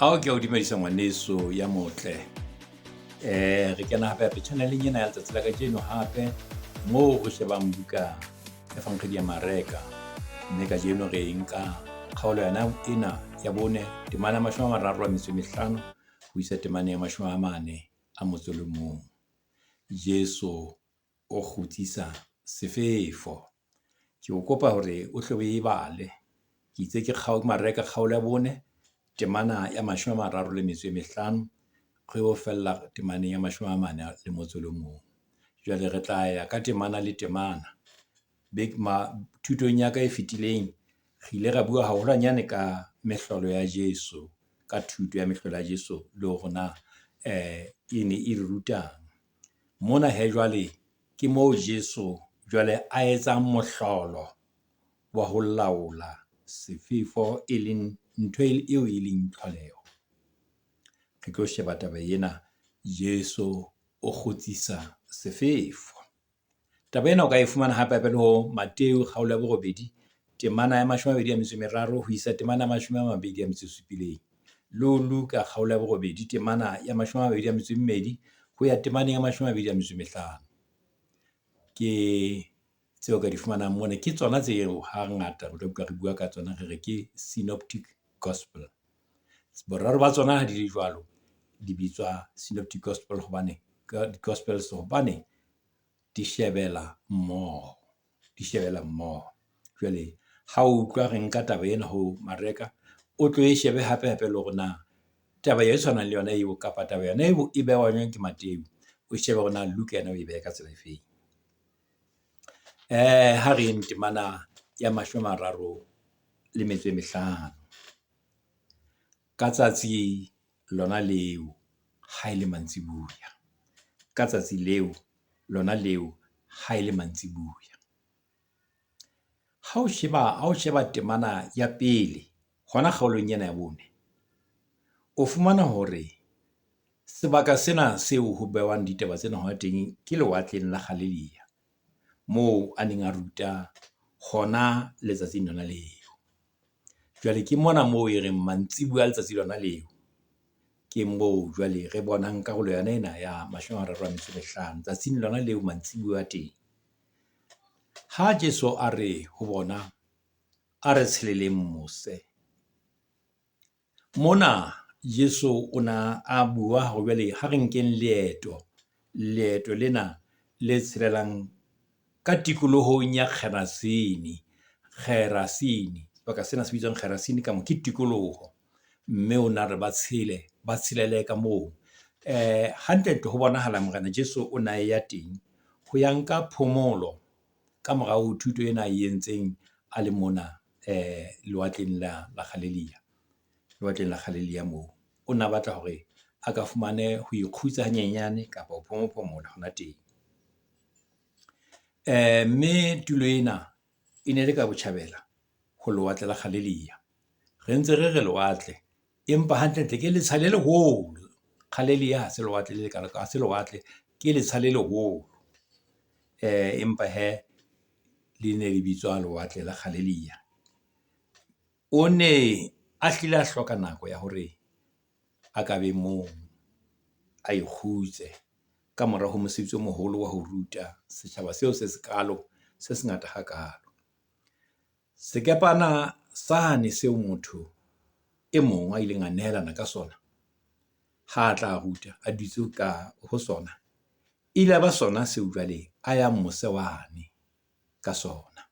Ao ke a o dumedisa ngwaneso ya motle. Re kena hape hape channel-eng ena ya letsatsi la kajeno hape moo re shebang buka Evankgedi ya Mareka. Mme kajeno re nka kgaolo yona ena ya bone, temana ya 35 ho isa temaneng ya 41. Jesu o kgutsisa sefefo. Ke o kopa hore o hle o e bale. Ke itse ke Mareka kgaolo ya bone, temana ya 35 re yo fella temaneng ya 41. Jwale re tla ya ka temana le temana. Thutong ya ka e fetileng, re ile ra bua haholwanyane ka mehlolo ya Jesu, ka thuto ya mehlolo ya Jesu le hore na e ne e re rutang. Mona hee jwale ke moo Jesu jwale a etsang mohlolo wa ho laola sefefo, e leng ntho eo e leng tlholeho. Re tlo sheba taba ena, Jesu o kgutsisa sefefo. Taba ena o ka e fumana hape hape le ho Mateu kgaolo ya borobedi, temana ya 23 ho isa temana ya 27. Le ho Luka kgaolo ya borobedi temana ya 22 ho ya temaneng ya 25. Ke tseo ka di fumanang mona, ke tsona tseo hangata re tla utlwa re bua ka tsona, re re ke synoptic gospel. Boraro ba tsona ha di le jwalo, di bitswa synoptic gospel hobane gospels hobane di shebela mmoho, di shebela mmoho. Jwale ha o utlwa re nka taba ena ho Mareka, o tlo e shebe hape hape le hore na taba e tshwanang le yona eo kapa taba yona eo e behwa jwang ke Mateu. O shebe hore na Luka yena o e beha ka tsela efeng. Ha re yeng temana ya 35. Ka tsatsi lona leo, ha e le mantsiboya. Ka tsatsi leo lona leo, ha e le mantsiboya. Ha o sheba, ha o sheba temana ya pele hona kgaolong ena ya bone, o fumana hore sebaka sena seo ho behwang ditaba tsena hona teng ke lewatleng la Galilea, moo a neng a ruta hona letsatsing lona leo. Jwale ke mona moo e reng mantsiboya a letsatsi lona leo. Ke moo jwale re bonang karolo yona ena ya 35 tsatsing lona leo mantsiboya a teng. Ha Jesu a re ho bona, a re tsheleleng mose. Mona Jesu o na a bua hore jwale ha re nkeng leeto, leeto lena le tshelelang ka tikolohong ya Gerasene, Gerasene. Sebaka sena se bitswang Gerasene ka mo ke tikoloho. Mme o na re ba tshele, ba tshelele ka moo. Hantlentle ho bonahala Morena Jesu o na e ya teng ho ya nka phomolo ka morao ho thuto ena a e entseng a le mona lewatleng la Galilea, lewatleng la Galilea moo. O na batla hore a ka fumane ho ikgutsa hanyenyane kapa ho phomophomola hona teng. Mme tulo ena e ne le ka botjhabela ho lewatle la Galilea. Re ntse re re lewatle, empa hantlentle ke letsha le leholo. Galilea ha se lewatle le lekalo, ha se lewatle, ke letsha le leholo. Empa hee le ne le bitswa lewatle la Galilea. O ne a hlile a hloka nako ya hore a ka be mong, a ikgutse ka mora ho mosebetsi o moholo wa ho ruta setjhaba seo se sekaalo, se sengata hakalo. Sekepana sane seo motho e mong a ileng a nehelana ka sona, ha a tla ruta, a dutse ka ho sona. E ile ya ba sona seo jwale a yang mose wane ka sona.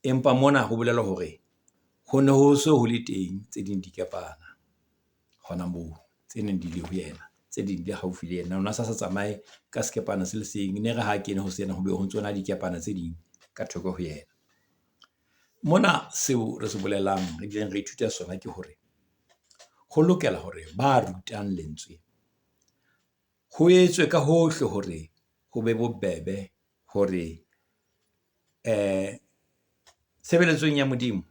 Empa mona ho bolela hore ho ne ho se ho le teng tse ding dikepana hona moo, tse neng di le ho yena, tse ding di haufi le yena. O na sa sa tsamaye ka sekepana se le seng. E ne re ha kene ho sena, ho be ho ntsona le dikepana tse ding ka thoko ho yena. Mona seo re se bolelang, re bileng re ithuta sona ke hore ho lokela hore ba rutang lentswe ho etswe ka hohle hore ho be bobebe hore tshebeletsong ya Modimo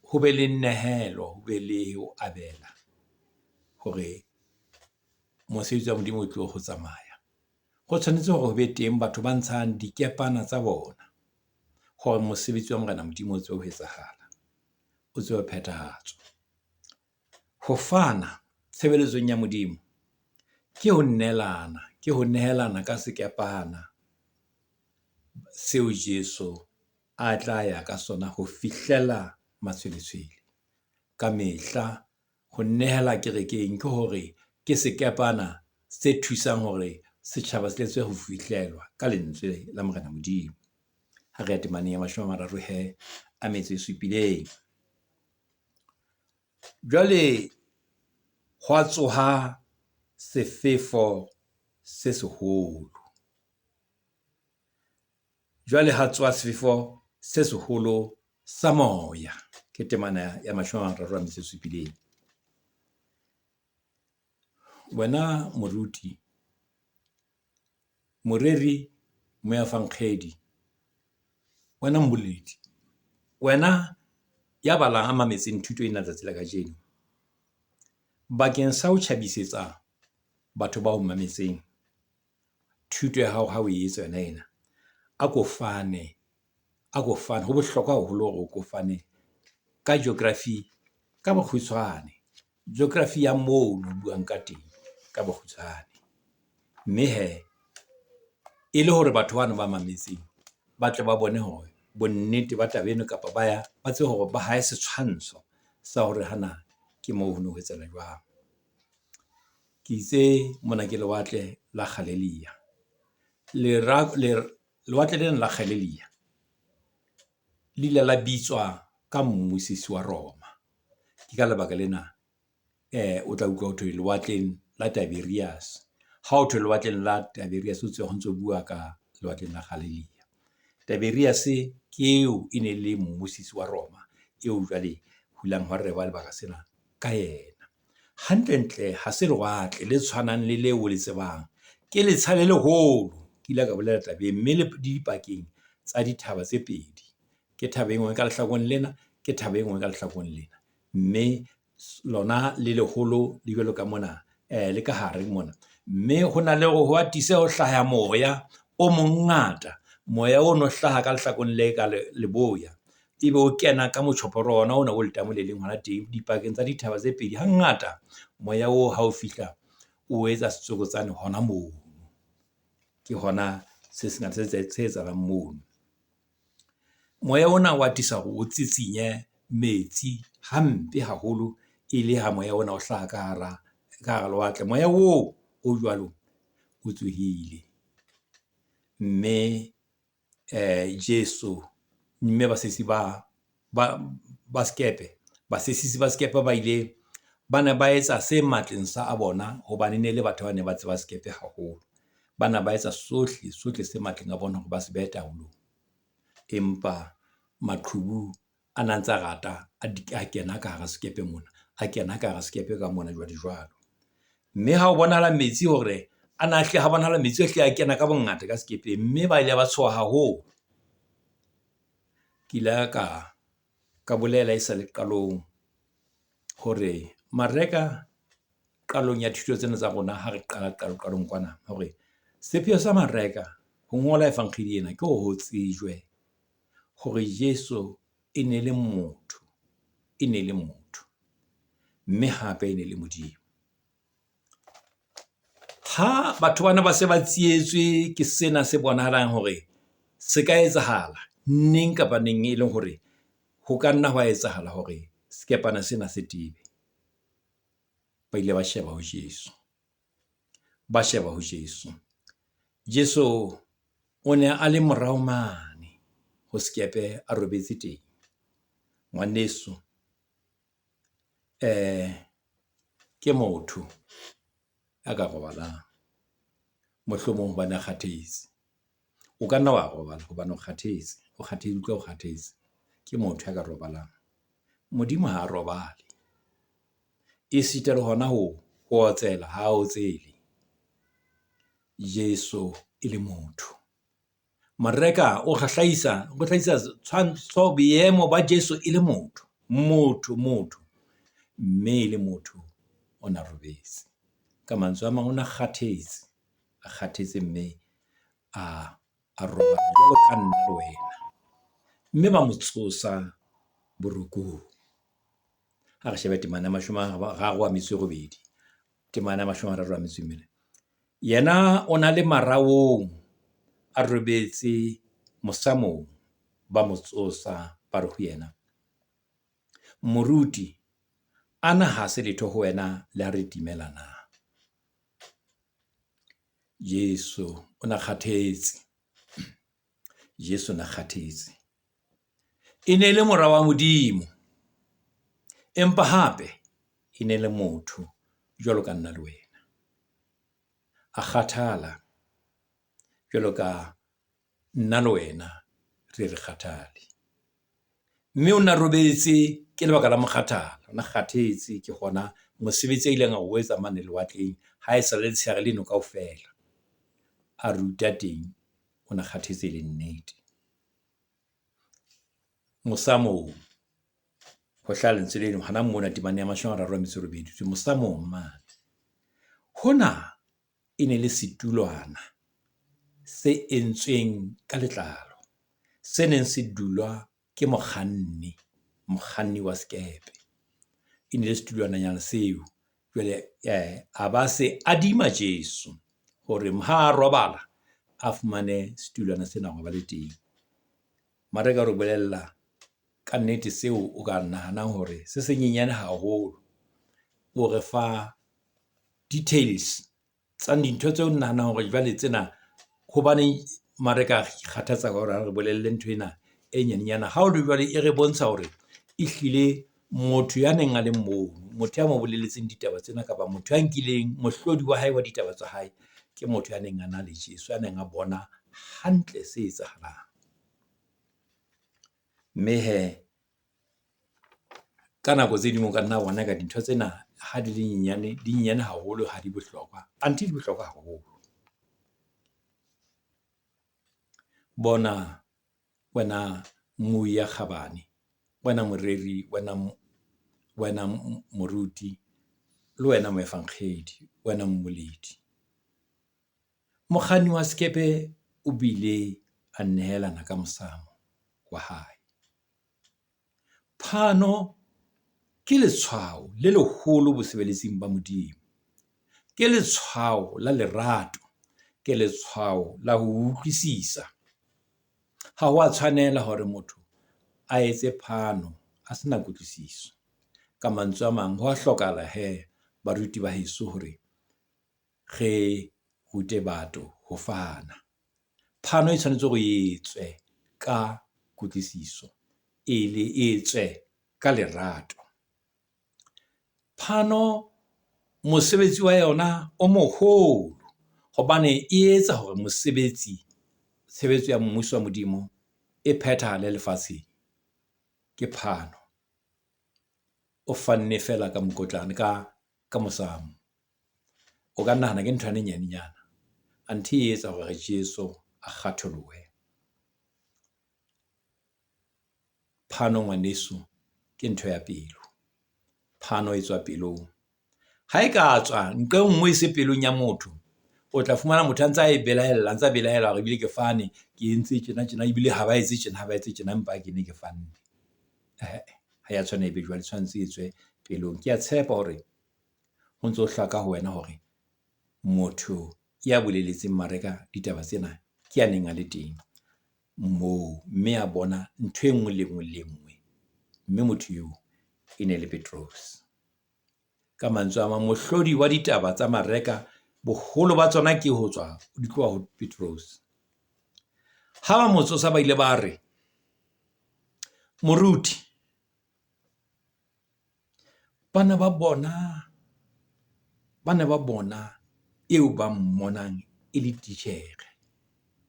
ho be le nehelo, ho be le ho abela hore mosebetsi wa Modimo o tlo ho tsamaya. Ho tshwanetse hore ho be teng batho ba ntshang dikepana tsa bona hore mosebetsi wa Morena Modimo o tsebe ho etsahala, o tsebe ho phethahatswa. Ho fana tshebeletsong ya Modimo ke ho nnelana, ke ho nehelana ka sekepana seo Jesu a tla ya ka sona ho fihlela matshweletshwele. Ka mehla ho nehela kerekeng ke hore ke sekepana se thusang hore setjhaba se tle ho fihlelwa ka lentswe la Morena Modimo. Ha re ya temaneng ya mashome a mararo hee a metso e supileng. Jwale hwa tsoha sefefo se seholo. Jwale ha tsoha sefefo se seholo sa moya. Ke temana ya mashome a mararo a metso e supileng. Wena moruti, moreri, moefankgedi, wena mmoledi, wena ya balang a mametseng thuto ena letsatsi la kajeno. Bakeng sa ho tjhabisetsa batho bao mametseng thuto ya hao ha o etsa yona ena. A ko fane, a ko fane. Ho bohlokwa haholo hore o ko fane ka geography ka bokgutshwane. Geography ya moo o buang ka teng ka bokgutshwane. Mme he, e le hore batho bano ba mametseng ba tle ba bone hore bonnete ba taba eno kapa ba ya, ba tsebe hore ba hae setshwantsho sa hore hana ke moo ho no ho etsahala jwang. Ke itse mona ke Lewatle la Galeliya. Lewatle lena la Galeliya le ile la bitswa ka mmusisi wa Roma. Ke ka lebaka lena o tla utlwa ho thwe lewatleng la Tiberias. Ha ho thwe lewatleng la Tiberias, o tsebe ho ntso bua ka lewatleng la Galeliya. Tiberias ke eo e ne le mmusisi wa Roma, eo jwale ho ileng hwa rehwa lebaka sena ka yena. Hantlentle ha se lewatle le tshwanang le leo o le tsebang. Ke letsha le leholo, ke ile ka bolela tabeng. Mme le dipakeng tsa dithaba tse pedi. Ke thaba e nngwe ka lehlakoreng lena, ke thaba e nngwe ka lehlakoreng lena. Mme lona le leholo le jwalo ka mona le ka hare mona. Mme ho na le hore ho atise ho hlaha moya o mongata. Moya ono o hlaha ka lehlakoreng le ka leboya. Ebe o kena ka motjhophoro ona ona o letamo le leng hona teng dipakeng tsa dithaba tse pedi. Hangata moya oo ha o fihla o etsa setsokotsane hona mono. Ke hona se sengata se etsahalang mono. Moya ona o atisa hore o tsitsinye metsi hampe haholo, e le ha moya ona o hlaha ka hara ka hara lewatle. Moya oo o jwalo o tsohile, mme Jesu mme basesisi ba ba sekepe, basesisi ba sekepe ba ile ba ne ba etsa se matleng sa a bona hobane e ne le batho ba neng ba tseba sekepe haholo. Ba na ba etsa sohle sohle se matleng a bona hore ba se behe taolong. Empa maqhubu a na ntsa rata a kena ka hara sekepe mona, a kena ka hara sekepe ka mona jwalo jwalo. Mme ha ho bonahala metsi hore a na hlile ha bonahala metsi a hlile a kena ka bongata ka sekepeng, mme ba ile ba tshoha haholo. Ke ile ka bolela e sale qalong hore Mareka qalong ya thuto tsena tsa rona, ha re qala qalo qalong kwana hore sepheo sa Mareka ho ngola efankgedi ena, ke hore ho tsejwe hore Jesu e ne le motho, e ne le motho. Mme hape e ne le Modimo. Ha batho bana ba se ba tsietswe ke sena se bonahalang hore se ka etsahala neng kapa neng, e leng hore ho ka nna hwa etsahala hore sekepana sena se tebe. Ba ile ba sheba ho Jesu, ba sheba ho Jesu. Jesu o ne a le morao mane ho skepe a robetse teng. Ngwaneso ke motho a ka robalang, mohlomong hobane a kgathetse. O ka nna wa robala hobane o kgathetse, o kgathetse, utlwa o kgathetse. Ke motho ya ka robalang. Modimo ha a robale, esita le hona ho otsela, ha a otsele. Jesu e le motho. Mareka o re hlahisa, o hlahisa tshwantsho boemo ba Jesu e le motho. Motho, motho. Mme e le motho o na robetse. Ka mantswe a mang o na kgathetse, a kgathetse mme a robala jwalo ka nna le wena. Mme ba mo tsosa borokong. Ha re shebe temana ya 38, temana ya 34. Yena o na le maraong, a robetse mosamong, ba mo tsosa, ba re ho yena, Moruti, ana ha se letho ho wena le ha re timela na? Jesu o na kgathetse. Jesu o na kgathetse. E ne le mora wa Modimo, empa hape e ne le motho jwalo ka nna le wena. A kgathala jwalo ka nna le wena re re kgathale. Mme o na robetse ke lebaka la mokgathala. O na kgathetse ke hona mosebetsi a ileng a o etsa mane lewatleng ha e sa le letshehare leno kaofela. A ruta teng, o na kgathetse e le nnete. Mosamong, ho hlaha lentswe leno hona mona temaneng ya 38, mosamong mane. Hona e ne le setulwana se entsweng ka letlalo, se neng se dulwa ke mokganni, mokganni wa sekepe. E ne le setulwananyana seo. Jwale a ba se adima Jesu hore ha a robala, a fumane setulwana sena a robale teng. Mareka o re bolella ka nnete seo o ka nahanang hore se senyenyane haholo. O re fa details tsa dintho tseo nahanang hore jwale tsena hobaneng Mareka a ikgathatsa ka hore a re bolelle ntho ena e nyanenyana. Ha ho le jwalo, e re bontsha hore ehlile motho ya neng a le moo, motho ya mo bolelletseng ditaba tsena kapa motho ya nkileng mohlodi wa hae wa ditaba tsa hae, ke motho ya neng a na le Jesu, a neng a bona hantle se etsahalang. Mme he, ka nako tse ding o ka nna wa bona eka dintho tsena ha di le nyenyane, di nyenyane haholo, ha di bohlokwa. Anthe di bohlokwa haholo. Bona wena mmui ya kgabane, wena moreri, wena moruti, le wena moefankgedi, wena mmoledi. Mokganni wa sekepe o bile a nehelana ka mosamo wa hae. Phano ke letshwao le leholo bosebeletsing ba Modimo. Ke letshwao la lerato, ke letshwao la ho utlwisisa. Ha ho a tshwanela hore motho a etse phano a sena kutlwisiso. Ka mantswe a mang, ho a hlokahala he baruti ba heso hore re rute batho ho fana. Phano e tshwanetse hore e etswe ka kutlwisiso, e le etswe ka lerato. Phano mosebetsi wa yona o moholo hobane e etsa hore mosebetsi, tshebetso ya mmuso wa Modimo e phethahale lefatsheng, ke phano. O fanne feela ka mokotlana ka mosamo. O ka nahana ke nthwana e nyanenyana, anthe e etsa hore Jesu a kgatholohe. Phano ngwaneso ke ntho ya pelo. Phano e tswa pelong. Ha e ka tswa nqe nngwe e se pelong ya motho, o tla fumana motho a ntse a e belaella, a ntsa belaela hore ebile ke fane, ke entse tjena tjena ebile ha ba etse tjena, ha ba etse tjena, empa ke ne ke fanne. Eh-eh, ha ya tshwanela e be jwalo, e tshwanetse e tswe pelong. Ke a tshepa hore ho ntso hlaka ho wena hore motho ya boleletseng Mareka ditaba tsena ke ya neng a le teng moo, mme a bona ntho e nngwe le e nngwe le e nngwe. Mme motho eo e ne le Petrose. Ka mantswe a mang, mohlodi wa ditaba tsa Mareka, boholo ba tsona ke ho tswa, di tloha ho Petrose. Ha ba mo tsosa ba ile ba re, Moruti, ba ne ba bona, ba ne ba bona eo ba mmonang e le titjhere,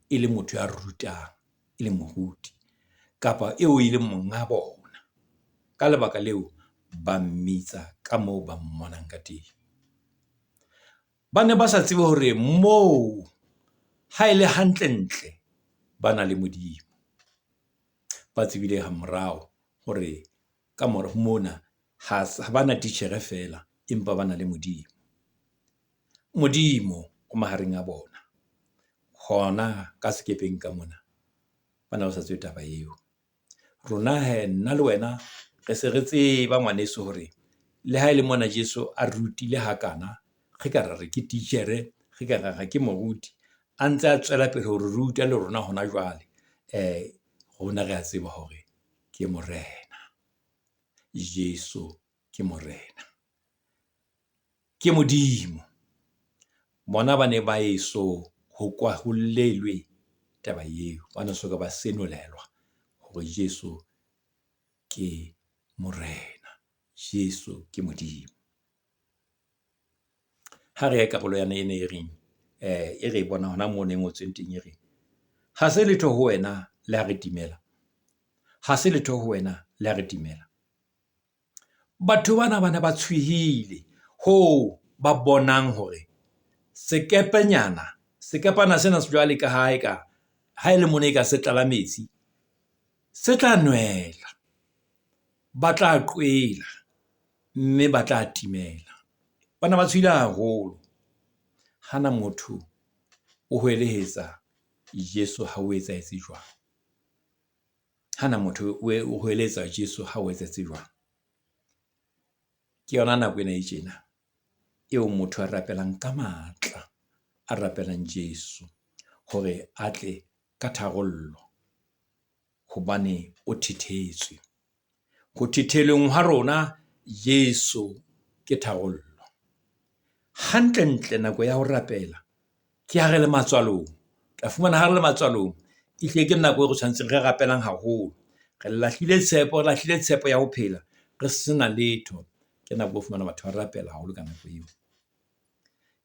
e le motho ya rutang, e le moruti kapa eo e leng monga bona. Ka lebaka leo, ba mmitsa ka moo ba mmonang ka teng. Ba ne ba sa tsebe hore moo ha e le hantlentle ba na le Modimo. Ba tsebile ha morao hore ka mora mona ha ba na titjhere feela, empa ba na le Modimo. Modimo o mahareng a bona. Hona ka sekepeng ka mona, ba ne ba sa tsebe taba eo. Rona he, nna le wena re se re tseba ngwaneso hore Le ha e le mona Jesu a rutile hakana, re ka ra re ke titjhere, re ka ra re ke moruti, a ntse a tswela pele ho re ruta le rona hona jwale. Rona re a tseba hore ke Morena. Jesu ke Morena. Ke Modimo. Bona ba ne ba eso ho kwahollelwe taba eo. Ba ne soka ba senolelwa hore Jesu ke Morena, Jesu ke Modimo. Ha re ye karolo yane ena e reng e re e bonang hona mono e ngotsweng teng e reng, ha se letho ho wena le ha re timela, ha se letho ho wena le ha re timela. Batho bana ba ne ba tshohile hoo ba bonang hore sekepenyana, sekepana sena se jwale ka ha eka ha e le mona e ka se tlala metsi, se tla nwela. Ba tla qwela, mme ba tla timela. Ba ne ba tshohile haholo. Hana motho o hwelehetsa Jesu ha o etsahetse jwang? Hana motho o hweletsa Jesu ha o etsahetse jwang? Ke yona nako ena e tjena eo motho a rapelang ka matla, a rapelang Jesu hore a tle ka tharollo hobane o thethetswe. Ho thethelweng ha rona, Jesu ke tharollo. Hantlentle nako ya ho rapela ke ha re le matswalong. Tla fumana ha re le matswalong, ehlile ke nako e re tshwanetseng re rapelang haholo. Re lahlile tshepo, re lahlile tshepo ya ho phela, re sena letho. Ke nako o fumana batho ba rapela haholo ka nako eo.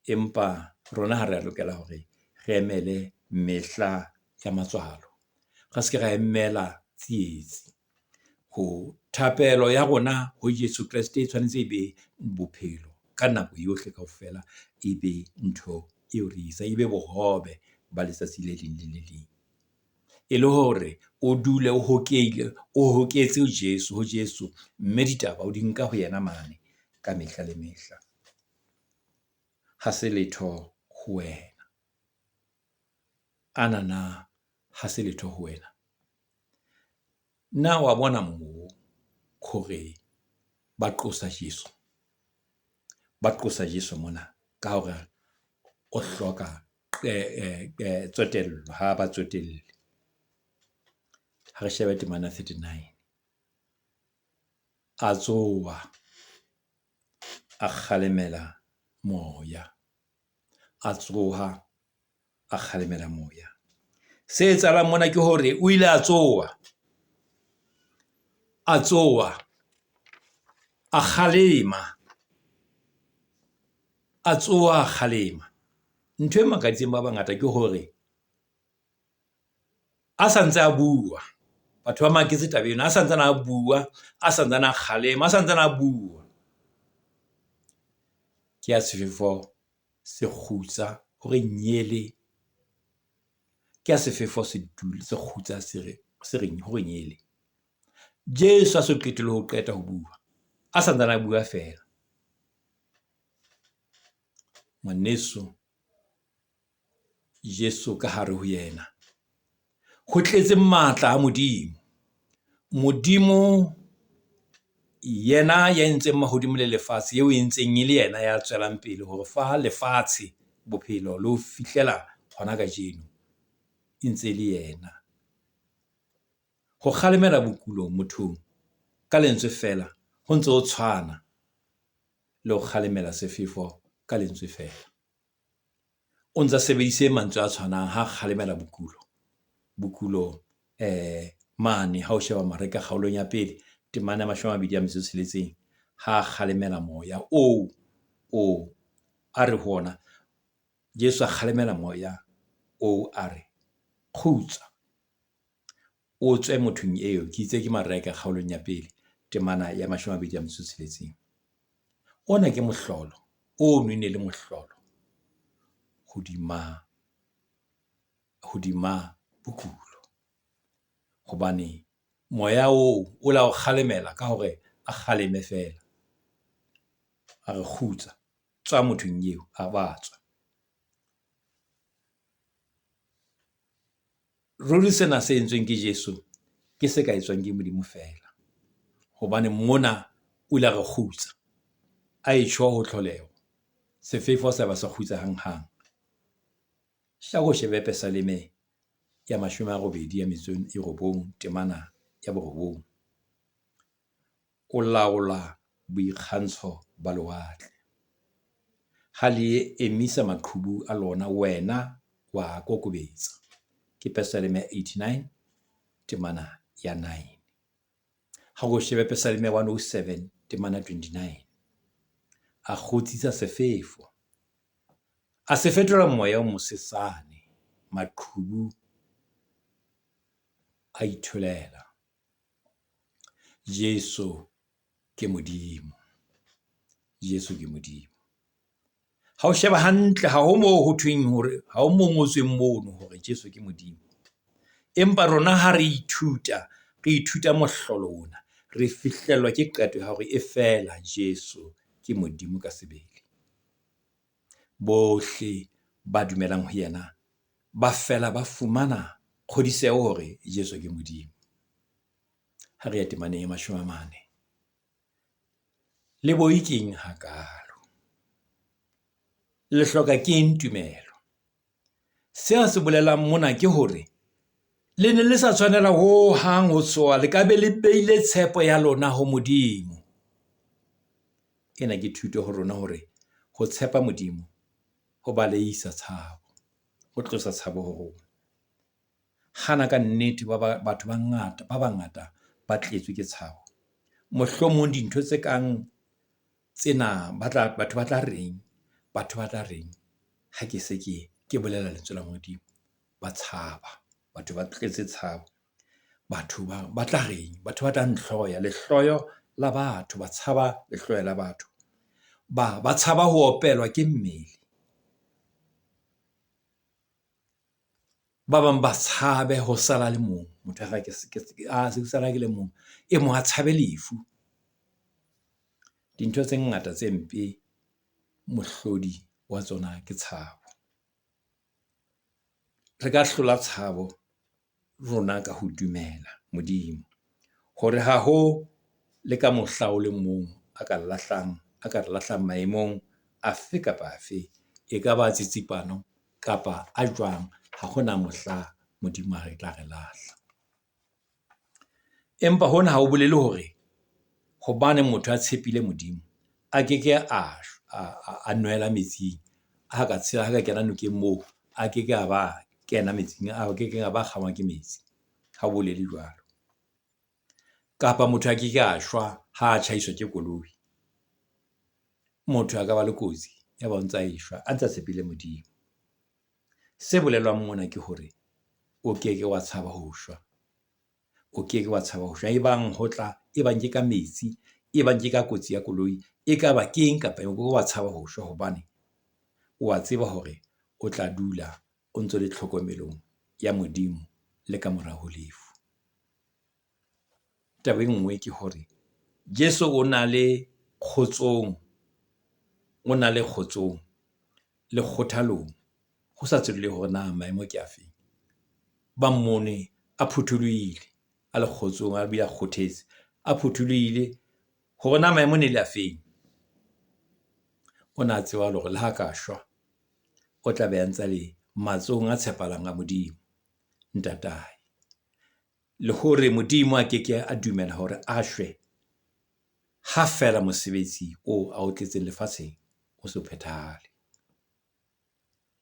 Empa rona ha re a lokela hore re emele mehla ya matswalo. Re se ke ra emela tsietsi. Ho thapelo ya rona ho Jesu Kreste e tshwanetse e be bophelo ka nako yohle kaofela. E be ntho eo re e ebe bohobe ba letsatsi le leng le le leng. E le hore o dule o hokeile, o hoketse ho Jesu, ho Jesu. Mme ditaba o di nka ho yena mane ka mehla le mehla. Ha se letho ho wena. Ana na ha se letho ho wena? Na wa bona moo hore ba qosa Jesu? Ba qosa Jesu mona ka hore o hloka tsotello, ha ba tsotelle. Ha re shebe temana 39. A tsoha, a kgalemela moya. A tsoha, a kgalemela moya. Se etsahalang mona ke hore o ile a tsoha, a tsoha, a kgalema, a tsoha, a kgalema. Ntho e makaditseng ba bangata ke hore a sa ntse a bua, batho ba maketse taba ena, a santsane a bua, a santsane a kgalema, a santsane a bua. Ke ha sefefo se kgutsa hore nyele. Ke ha sefefo se se kgutsa se re, se re hore nyele. Jesu a so qete le ho qeta ho bua, a santsane a bua feela. Ngwaneso, Jesu ka hare ho yena ho tletse matla a Modimo. Modimo yena ya entseng mahodimo le lefatshe, eo e ntseng e le yena ya tswelang pele hore fa lefatshe bophelo le ho fihlela hona kajeno, e ntse e le yena. Ho kgalemela bokulo mothong ka lentswe feela ho ntse ho tshwana le ho kgalemela sefefo ka lentswe feela. O ntsa sebedise mantswe a tshwanang ha kgalemela bokulo. Bokulo mane ha o sheba Mareka kgaolong ya pele, temana ya 26, ha kgalemela moya oo o a re ho ona, Jesu a kgalemela moya oo a re, kgutsa, o tswe mothong eo. Ke itse ke Mareka kgaolong ya pele, temana ya 26. Ona ke mohlolo, ono e ne le mohlolo hodima, hodima bokulo. Hobane moya oo o la o kgalemela ka hore a kgaleme feela. A re kgutsa, tswa mothong eo, a ba tswa. Ruri sena se entsweng ke Jesu ke se ka etswang ke Modimo feela. Hobane mona o ile a re kgutsa. A e tjho ho tlholeho, sefefo sa ba sa kgutsa hanghang. Ako shebe Pesaleme ya 89 temana ya 9. O laola boikgantsho ba lewatle. Ha le emisa maqhubu a lona, wena wa a kokobetsa. Ke Pesaleme ya 89 temana ya 9. Ha o shebe Pesaleme ya 107 temana 29. A kgutsisa sefefo, a se fetola moya o mosesane, maqhubu a itholela. Jesu ke Modimo. Jesu ke Modimo. Ha o sheba hantle, ha ho moo ho thweng hore ha ho mo ngotsweng mono hore Jesu ke Modimo. Empa rona ha re ithuta, re ithuta mohlolo ona, re fihlellwa ke qeto ya hore e feela Jesu ke Modimo ka sebele. Bohle ba dumelang ho yena ba fela ba fumana kgodiseho hore Jesu ke Modimo. Ha re ya temaneng ya 40. Le boi keng hakalo? Le hloka keng tumelo? Sena se bolelang mona ke hore le ne le sa tshwanela ho hang ho tshoha, le ka be le beile tshepo ya lona ho Modimo. Ena ke thuto ho rona hore ho tshepa Modimo ho baleisa tshabo, ho tlosa tshabo ho rona. Hana ka nnete batho ba bangata ba tletswe ke tshabo. Mohlomong dintho tse kang tsena batho ba tla reng? Batho ba tla reng ha ke se ke bolela lentswe la Modimo? Ba tshaba, batho ba tletse tshabo. Batho ba tla reng? Batho ba tla ntlhoya, lehloyo la batho, ba tshaba lehloyo la batho. Ba tshaba ho opelwa ke mmele. Ba bang ba tshabe ho sala le mong. Motho a re ke sala ke le mong. E mong a tshabe lefu. Dintho tse ngata tse mpe, mohlodi wa tsona ke tshabo. Re ka hlola tshabo rona ka ho dumela Modimo. Hore ha ho le ka mohla o le mong a ka lahlang, a ka re lahlang maemong afe kapa afe. E ka ba tsitsipano kapa a jwang, ha hona mohla Modimo a re tla re lahla. Empa hona ha ho bolele hore hobane motho a tshepile Modimo, a keke a nwela metsing. Ha ka tshela, ha ka kena nokeng moo, a keke a ba kena metsing, a keke a ba kgangwa ke metsi. Ha bolele jwalo. Kapa motho a keke a shwa ha a tjhaiswa ke koloi. Motho a ka ba le kotsi ya ba o ntsa e shwa, a ntsa tshepile Modimo. Se bolelwang mona ke hore o keke wa tshaba ho shwa. O keke wa tshaba ho shwa. Ebang ho tla, ebang ke ka metsi, ebang ke ka kotsi ya koloi, e ka ba keng kapa eng, o keke wa tshaba ho shwa hobane o a tseba hore o tla dula o ntso le tlhokomelong ya Modimo le ka mora ho lefu. Taba e nngwe ke hore Jesu o na le kgotsong, o na le kgotsong le kgothalong, ho sa tsotellehe hore na maemo ke afeng. Ba mmone a phuthulohile, a le kgotsong, a bile a kgothetse, a phuthulohile hore na maemo ne le afeng. O na tseba hore le ha ka shwa, o tla be a ntsa le matsohong a tshepahalang a Modimo, Ntatae. Le hore Modimo a keke a dumela hore a shwe ha feela mosebetsi oo a o tletseng lefatsheng o so phethahale.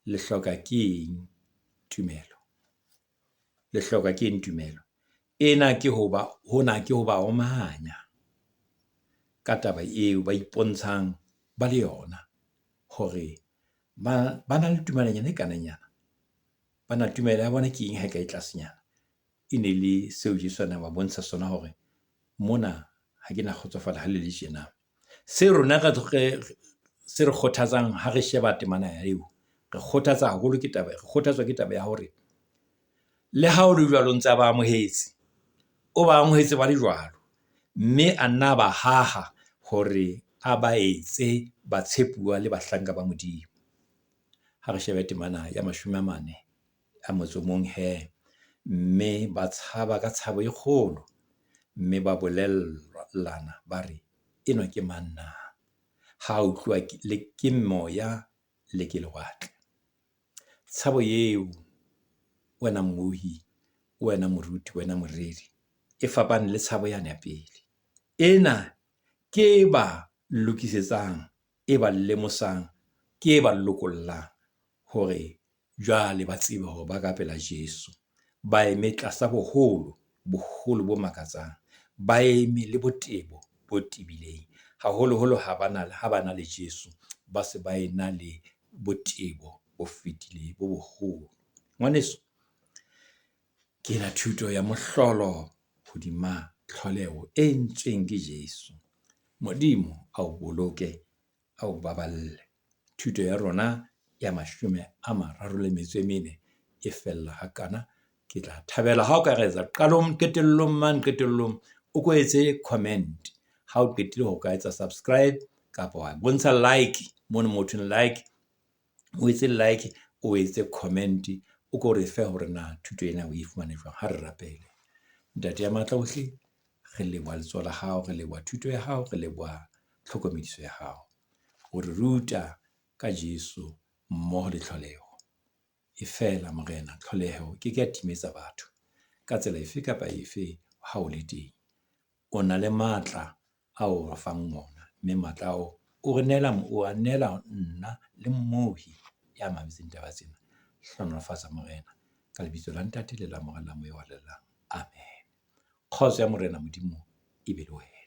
Le hloka keng tumelo? Le hloka keng tumelo? Ena ke hoba, hona ke ho ba omanya ka taba eo ba ipontshang ba le yona, hore ba na le tumelonyana e kananyana. Ba na tumelo ya bona ke eng ha e ka e tlasenyana? E ne le seo Jesu a neng a ba bontsha sona hore mona ha ke na kgotsofala ha le le tjena. Se rona se re kgothatsang ha re sheba temana eo, re kgothatsa haholo ke taba, re kgothatswa ke taba ya hore le ha ho le jwalo ntse a ba amohetse, o ba amohetse ba le jwalo, mme a nna ba haha hore a ba etse batshepuwa le bahlanka ba Modimo. Ha re shebe temana ya 41 he. Mme ba tshaba ka tshabo e kgolo, mme ba bolellana ba re, enwa ke mang na? Ha a utluwa le ke moya le ke lewatle. Tshabo eo wena mmohi, wena moruti, wena moreri, e fapane le tshabo yane ya pele. Ena ke e ba lokisetsang, e ba lemosang, ke e ba lokollang hore jwale ba tsebe hore ba ka pela Jesu. Ba eme tlasa boholo, boholo bo makatsang. Ba eme le botebo bo tebileng. Haholoholo ha bana ha bana le Jesu, ba se ba ena le botebo bo fetileng bo boholo. Ngwaneso, ke ena thuto ya mohlolo hodima tlholeho e entsweng ke Jesu. Modimo ao boloke, ao baballe. Thuto ya rona ya 34 e fella hakana. Ke tla thabela ha o ka re etsa qalong, qetellong mane qetellong o ko etse comment. Ha o qetile ho ka etsa subscribe kapa wa bontsha like mono mo hothweng like. O etse like, o etse comment, o ko re fe hore na thuto ena o e fumane jwang. Ha re rapele. Ntate ya matla ohle, re leboha letsoho la hao, re leboha thuto ya hao, re leboha tlhokomediso ya hao. O re ruta ka Jesu mmoho le tlholeho. E feela Morena, tlholeho e ke ke ya timetsa batho ka tsela efe kapa efe ha o le teng. O na le matla ao o re fang ona, mme matla ao o re neela, o a neela nna le mmohi ya mametseng taba tsena. Hlohonolofatsa Morena, ka lebitso la Ntate, le la Mora, le la Moya o Halalelang. Amen. Kgotso ya Morena Modimo e be le wena.